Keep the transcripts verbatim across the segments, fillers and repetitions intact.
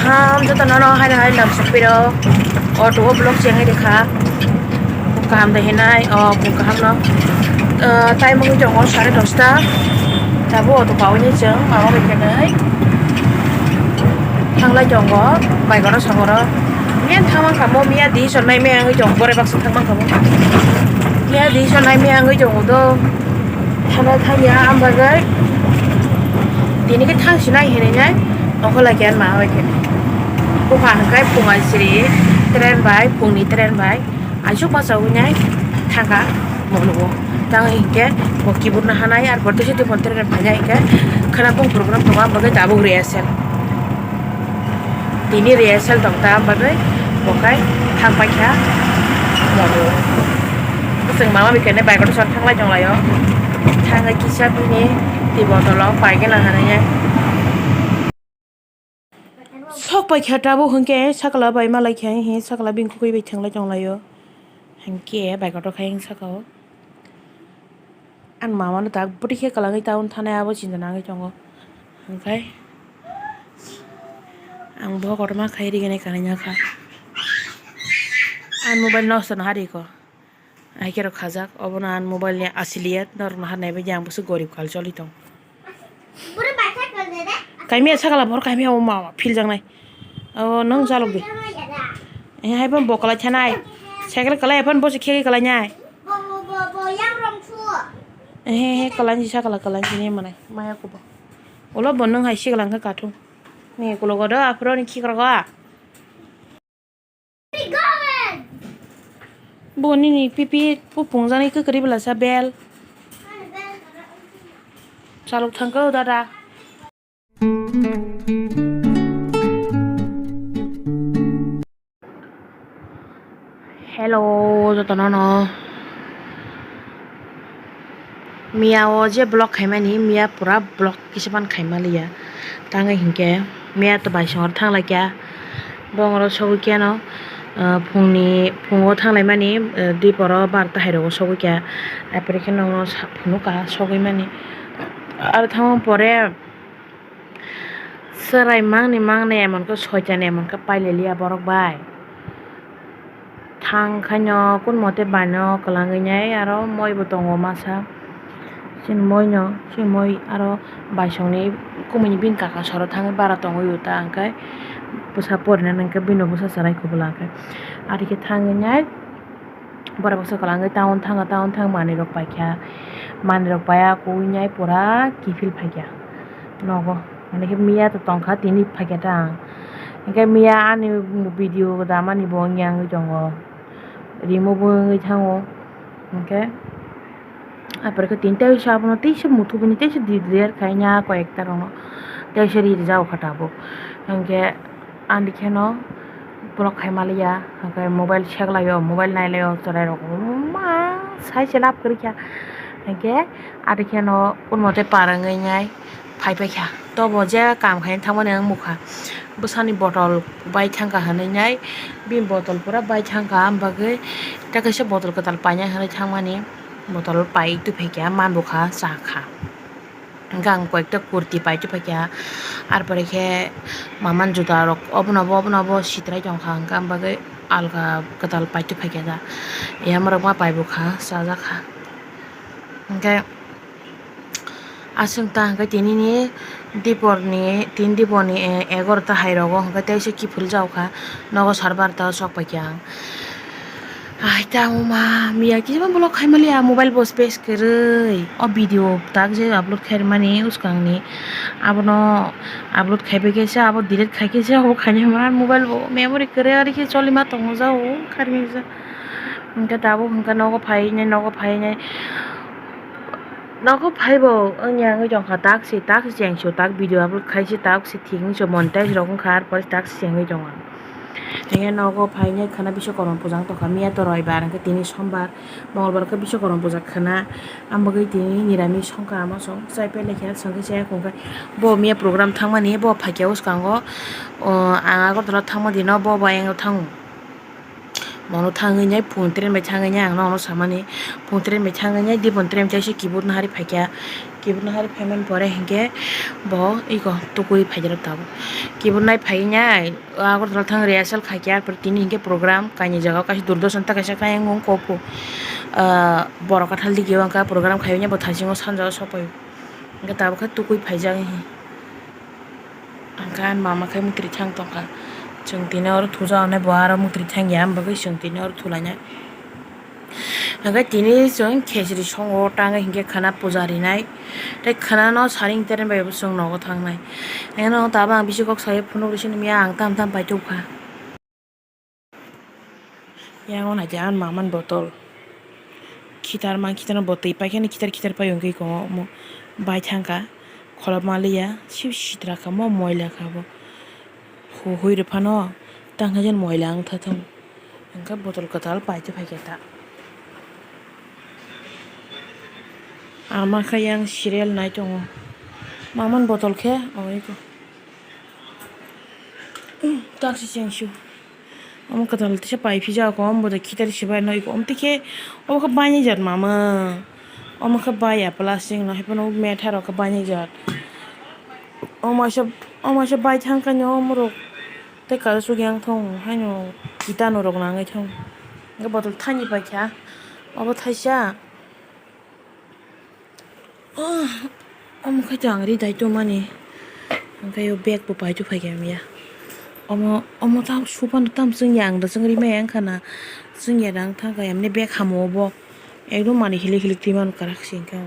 Am joto nono haino hai lam sokpiro. Auto o vlog chengwi rikha. Kaham de hinai, o kaham no. Time wngwi tongo sare dosta. Tabuk auto paui ni chwng mama bai khenai. Thanglai tongo, bike oro sogoro. Miya thangmang kha mo, miya di son nai miya wngwi tongo, borok baksa thangmang kha mo. Miya di son nai miya wngwi tongo do. Thana thangya, ang bagwi tini khe thang sinai hinwi nai, ongkho lai khe ma bai khe. Bukha hwnkhe phung aisiri train bai, phungni train bai aisuk bachaui nai thangkha mo nugo. Tang hinkhe bo kiburno hanai, ar portwi sotwi phone train phainai hinkhe khwna bung program tongo, ang bagwi tabuk rehearsal. Tini rehearsal tong ta, ang bagwi bo khai thang paikha mono. Chwng mama bai kene bike o thang lai tong lai o. Thang kisa bini twi bottle o pai gana hanai. Sok paikha tabuk hinkhe sakla bai malai khe, he sakla bini kwkwi bai thang lai tong lai o. Hinkhe bike o khai saka o. Ang mama no tak bwtwi khe kwlangwi town thanai abo chinta nangwi tongo. Hwnkhe ang bo kotorma khai rigini kanwi nokha. Ang mobile nosto no hari ko. Ai khe rok khajak obono ang mobile ni asiliya norok no hanai bai ang bwswk gorib kal choli tong. Kaimia sakala bor kaimia o ma philjaknai. O nwng chalok di. Eh, hai phano bo kwlai thanai. Cycle kwlai hai phano bo se khegwi kwlai nai. He he kwlai si sakala kwlai si ni manai. Maya kubo. Ulo bo nwng hai sikla wngkha kathung. Ni kulogo do aphuru ni khikrok o. Bo nini pipi pupungjani kwkri bwlasa bel. Chalok thangkhe o dada. Hello, jotono no. Miya o je vlog khaimani, miya pura vlog kisa ban khaima liya. Tangwi hinkhe miya to bai songor thang lai kya. Bongoro sogwi keno, ah, phungni, phungo thang lai mani, ah, diporo barta hai rogo sogwi kya. Apore khe nokno sa phunukha sogwi mani. Aro thangma pore, Chwrai mangni mangni emon khe soitan emon khe paileliya borok bai. Thang khaino kun mote baino kwlangwi nai aro moi bo tongo masa. Chini moi no, chini moi aro baisongni kumui ni bini kaka soro thangwi bara tongwi o ta hwnkhe bwsa porinani hwnkhe bini bwsa chwrai kubula hwnkhe. Ari khe thangwi nai. Borok bwsa kwlangwi town thanga, town thang manwi rok paikha, manwi rok paiya kuinai pura kiphil phaikha nogo, mane khe miya to tongkha tini phaikha ta ang, hinkhe miya ani video da mani bo wngya wngwi tongo, remove bo wngwi thango, hinkhe. Apore khe tini teisa abono teisa muthubini teisa di der khaina koi ekta rokno teisa ri rijak kha tabuk. Hinkhe ani kheno borok khai maliya, hinkhe mobile seklaio, mobile nailaio, chwrairok ma sai se lab kwrwikha. Hinkhe ani kheno kun mote par wngwi nai. Phai paikha. Tobo je kam khaina thangmani ang mukha. Bwsani botol bai thangkha hwnwi nai, bini botol pura bai thangkha, am bagwi tei kaisa botol kwtal paina hwnwi thangmani, botol pai tuphaikha, manbukha, chakha. Hwnkhe ang koyekta kurti pai tuphaikha, arpore khe maman juda rok obono bo, obono bo sitrai tongkha, hwnkhe am bagwi alga kwtal pai tuphaikha da. Yamarok ma paibukha, chajakha. Hwnkhe. Aswk ta hwnkhe tinini diporni, tin diporni, eh, egarota hai rogo hwnkhe teisa kiphil jao kha, nogo sar barta o sok paikha ang. Ai ta wngma miya kisa vlog khai maliya, mobile bo space kwrwi. O video tak je upload khai rwmani swkangni, abono upload khai bai khe se abo delete khai khe se obo khainai hwnba mobile bo memory kwrwi, ari khe choli ma tongo jao kharwi khe se. Hwnkhe tabuk hwnkhe nogo phai nai, nogo phai nai. Nogo phaibo wngya wngwi tongkha, tak se, tak se chengsu, tak video upload khaise, tak se thik wngse monetize rok wngkha, arpore tak se chengwi tongo. Hinkhe nogo phainai khwna Biswakorma puja wng tongkha, miya to roibar, hinkhe tini sombar, mongolbar khe Biswakorma puja khwna, ambagwi tini niramis wngkha, ama song chai pailaikha, chwngkhe chaya khungkhe bo miya program thangmani, bo phaikhe bwskango, o, ang Agartala thangma dino, bo bai ang thango. Mono thangwi nai phone train bai thangwi nai ang nono samani. Phone train bai thangwi nai dibon train taisa keyboard no hari phaikha. Keyboard no hari phaimani pore hinkhe bo iko tukui phaijak tabuk. Keyboard nai phaiwi nai Agartala thang rehearsal khaikha, arpore tini hinkhe program kainwi jagao kaisa Doordarshan ta kaisa kayang wngkha opho. Ah, borok kathal digi wngkha program khaiwi nai bo thaisingo sanjao sokphai. Hinkhe tabuk khe tukui phaijak hinkhe. Hwnkhe ani mama khe mwtwrwi thang tongkha. Chwng tini oro thuja hwnwi bo aro mwtwrwi thang ya, wng bagwi chwng tini oro thulainai. Hwnkhe tini chwng khejri songo tangwi hinkhe khwna puja rinai. Tei khwnano saring terem bai bo chwng nogo thangnai. Hwnkhe no tabuk ang bisi kok saui phunuk rwsini miya ang tam tam paitubkha. Yang o naikhe ani mamani botol. Khitar ma khitar no bo twi paikhe no khitar khitar pai wngwi tongo omo bai thangkha. Kholopma liya sip sitra kha mo moila kha bo. Huhui rw phano tangkha jen moila wngtha thung. Hwnkhe botol kwtal paitwi phaikhe ta. Ama khe yang serial nai tongo. Mamani botol khe oiko. Taksi chengsu. Omo kwtal teisa pai phijak, omo bo de khitar se bai noi, omo tei khe, omo khe bainai jat mama. Omo khe baiya plastic no, haiphano metha rok khe bainai jat. Omo waisa, omo waisa bai thang khe no, omo rok tei kaisa sugwi ang thung, haino kitano rok nangwi thung. Hwnkhe botol thani paikha, obo thaisa. Oh, omo khe to ang ri dai tongmani. Hwnkhe o bag bo paitwi phaikha miya. Omo, omo ta suphano tam chwngya ang da chwng ri maya wngkha na. Chwngya da wngkha khe emni bag hamo obo. Ekdom manwi hilik hilik twi mano kwrak se wngkha.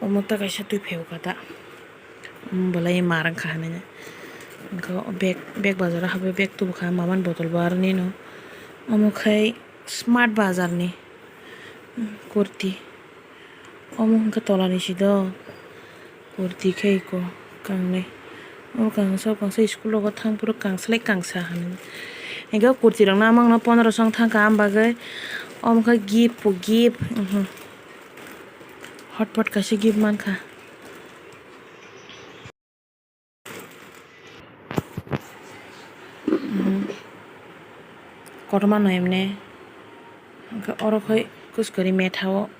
Omo ta kaisa twi phaibo kha ta. Omo belai mar wngkha hinwi. Hwnkhe o bag, bag bazaro habwi bag tubukha mamani bottle bo aroni no. Omo khai Smart Bazar ni kurti. Omo hwnkhe tola ni si do. Kurti khe eko kangnai. O kangsa, o kangsa school rogo thang phuru kangsa lai kangsa hinwi. Hwnkhe o kurti rok no amang no pondro song thang kha, am bagwi omo khe gift po gift, mhm. Hotpot kaisa gift mankha. Kotorma no emne. Hwnkhe oro khai kuskori metha o,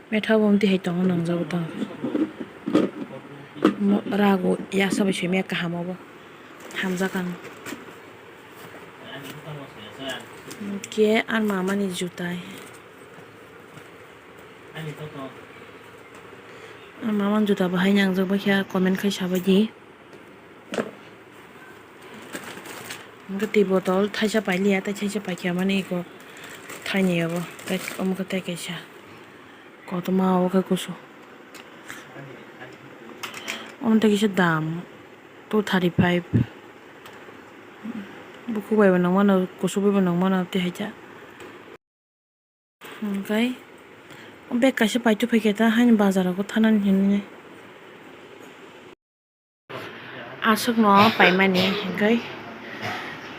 metha o omtwi hai tongo nangjago tang. Mo-, rago yasa bai soimya kaham obo. Hamjak ang. Hwnkhe ani mamani juta. Ani mamani juta bahai nangjak bai kha comment khai sabaidi. Hwnkhe twi botol thaisa pailiya, tei thaisa paikha mani eko thaini obo, tei omo khe tei kaisa kotorma obo khe kusu. Omo tei kisa dam two thirty five. Bukhuk bai bo nangmano, kusu bai bo nangmano tei hai khe. Hwnkhe bag kaisa paitwi phaikha ta, haini bazar rogo thanani hinwi. Aswkno paimani hwnkhe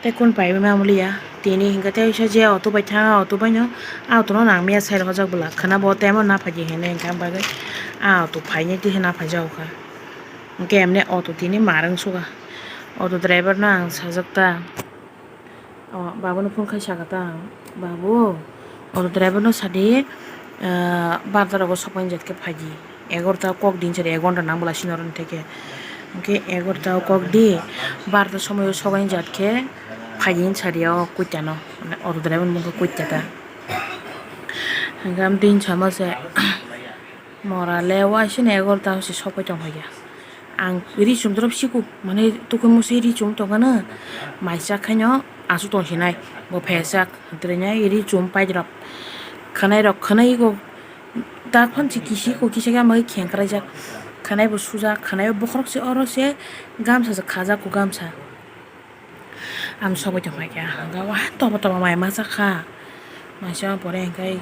tei kunu paiwi mamliya. Tini hwnkhe tei je auto bai thang, a auto baino, a auto no nangmaya side hojak bwla khwna bo tei amo naphaidi hinwi hwnkhe ang bagwi a auto phainai tisa naphaijago kha. Hwnkhe emni auto tini mar wngsuka, auto driver no ang sajak ta. O, babu no phone khai saka ta ang, "Babu, auto driver no sadi, ah, barda rogo sokmani jat khe phaidi. Egarota o kok di," hinwi sadi, "Ek ghonta nang bwla sini oro," hinwi theke. Hwnkhe egarota o kok di, barda somoi o sokmani jat khe phaidi hinwi sadi o kuita no, auto driver ni mung khe kuita ta. Hwnkhe am din sama se. Mora le waisano egarota se sokpai tongphaikha. Ang ri chum dorop sikuk, mane tukhumuse ri chum tongkha na, mai chak khaino aswk tongsinai, bo phaiya chak, hwnkhe ri chum paidrop. Khwnairok khwnai go, dak phan se kisi ko kisa khe ama khengkraijak. Khwnai bo sujak, khwnai o bokhorok se oro se gamsa se khajak o gamsa. Ang sogwi tongphaikha, hwnkhe o tobo tobo mai masa kha. Maisa pore hwnkhe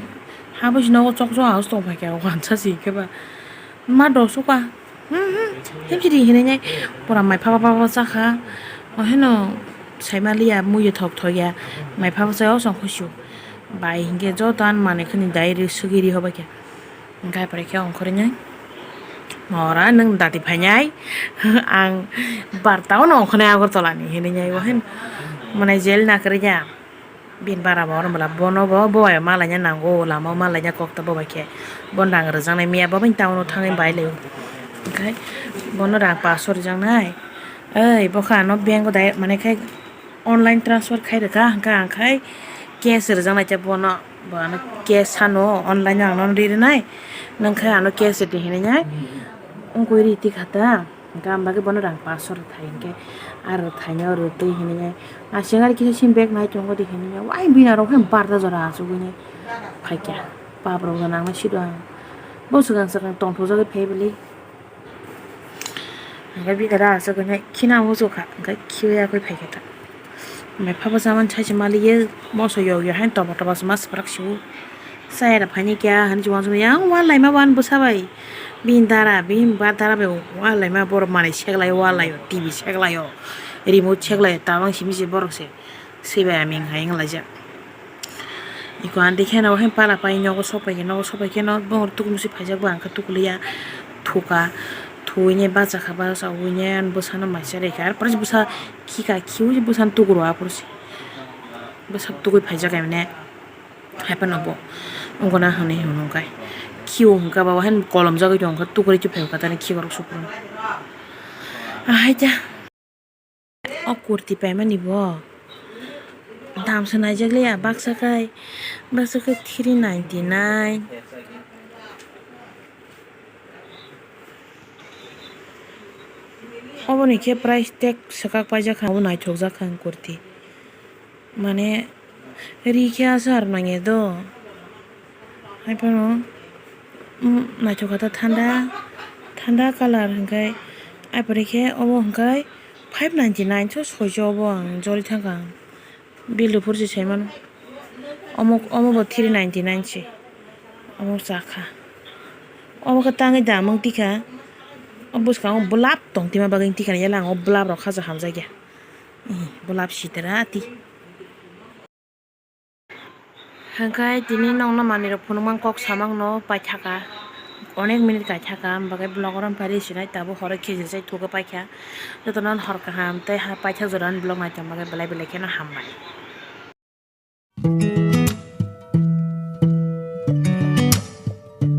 habwi se nogo chokchok house tongphaikha, wansa se hwnkhe ba ma dosuka. Hmm, hmm, himsiri hinwi nai pura mai phaba phaba chakha. O heno saimaliya muiya thok thok ya, mai phaba chaya o song khusu. Bai hwnkhe joto ani manwi khani dai ri swgwi ri hobaikha. Hwnkhe hai pore khe ongkhornai. Mora nwng dati phainai. Ang barta o no ongkhornai Agartala ni hinwi nai o hin. Mane jail na kwrwi ya. Bini bara bo oro bwla bono bo bobai malaina nango, lama o malaina kokta bobai khe. Bon rang rwjaknai miya bo bini town o thangwi bai lai o. Onkhe bono rang paso rwjaknai. Oi bokha ano bank o direct mane khai online transfer khai rwkha, hwnkhe ang khai cash rwjaknai khe bono, bo ano cash sano online o ang nono ri rwnai. Nwng khai ano cash rwdi hinwi nai wngkui ri tikha ta. Hwnkhe ang bagwi bono rang paso rwthai hinkhe, aro rwthaino rwtwi hinwi aswk ari kisa sim bag nai tongo di hinwi, wai bini aro khe barda jora achugwi phaikha. Pap rok nangma sido ang. Bo swkang swkang tongthokjagwi phai bwlwi. Hwnkhe bini aro achugwi khina muchukha, hwnkhe khiwi yakwi phaikha ta. Mai phabo chamani sai se maliye, moso yok yok haino toba toba se ma swprak sio. Chaya da phaini kya hinwi se uansukmani, yang wal laima wan bwsa bai. Bini dara, bini ba dara bai wal laima borok manwi seklai o, wal lai o, T V seklai o, remote seklai o, tabang simi se borok se. Swi bai aming hai wng laijak. Iko ang dikhe no, hai pala pai nogo sok pai khe, nogo sok pai khe no, bongor tukumu se phaijak bo ang khe tukuliya. Thuka, thuwi ne bachakha, bachawui ne bwsano mai cha rikha. Ar pore se bwsa khika, khiui se bwsano tuku rw aphuru se. Bwsa tukui phaijak emne. Hai phano bo wngkha na hinwi hwnwi hwnkhe. Khiui hwnkhe ba, o haino kolom jagwi tongkha, tukurui se phai kha tani khibarok sukha. Ahai ta. O kurti paimani bo. Dam se naijak liya baksa khai. Baksa khai three ninety nine. Oboni khe price tag swkak paijak kha, obo naithokjak kha ang kurti. Mane ri khe asar nangya do. Hai phano, um, naithok kha ta thanda, thanda colour hwnkhe. Ai pore khe obo hwnkhe five ninety nine so soicha obo ang joli thangkha ang. Bill rwphuru se saimano. Omo, omo bo three ninety nine se. Omo chakha. Omo khe tangwi damung tikha. O bwskango bulab tong tima bagwi tikha yala ang o bulab rok khaja hamjakya. Ih, bulab sitra ti. Hwnkhe tini nokno manwi rok phunukmani kok samangno paithaka. Onek minute kaithaka, am bagwi vlog oro phari sinai tabuk horo khejirjak thuka paikha. Jotono hor kaham tei ha paithak jorani vlog naitong bagwi belai belai kheno hambai.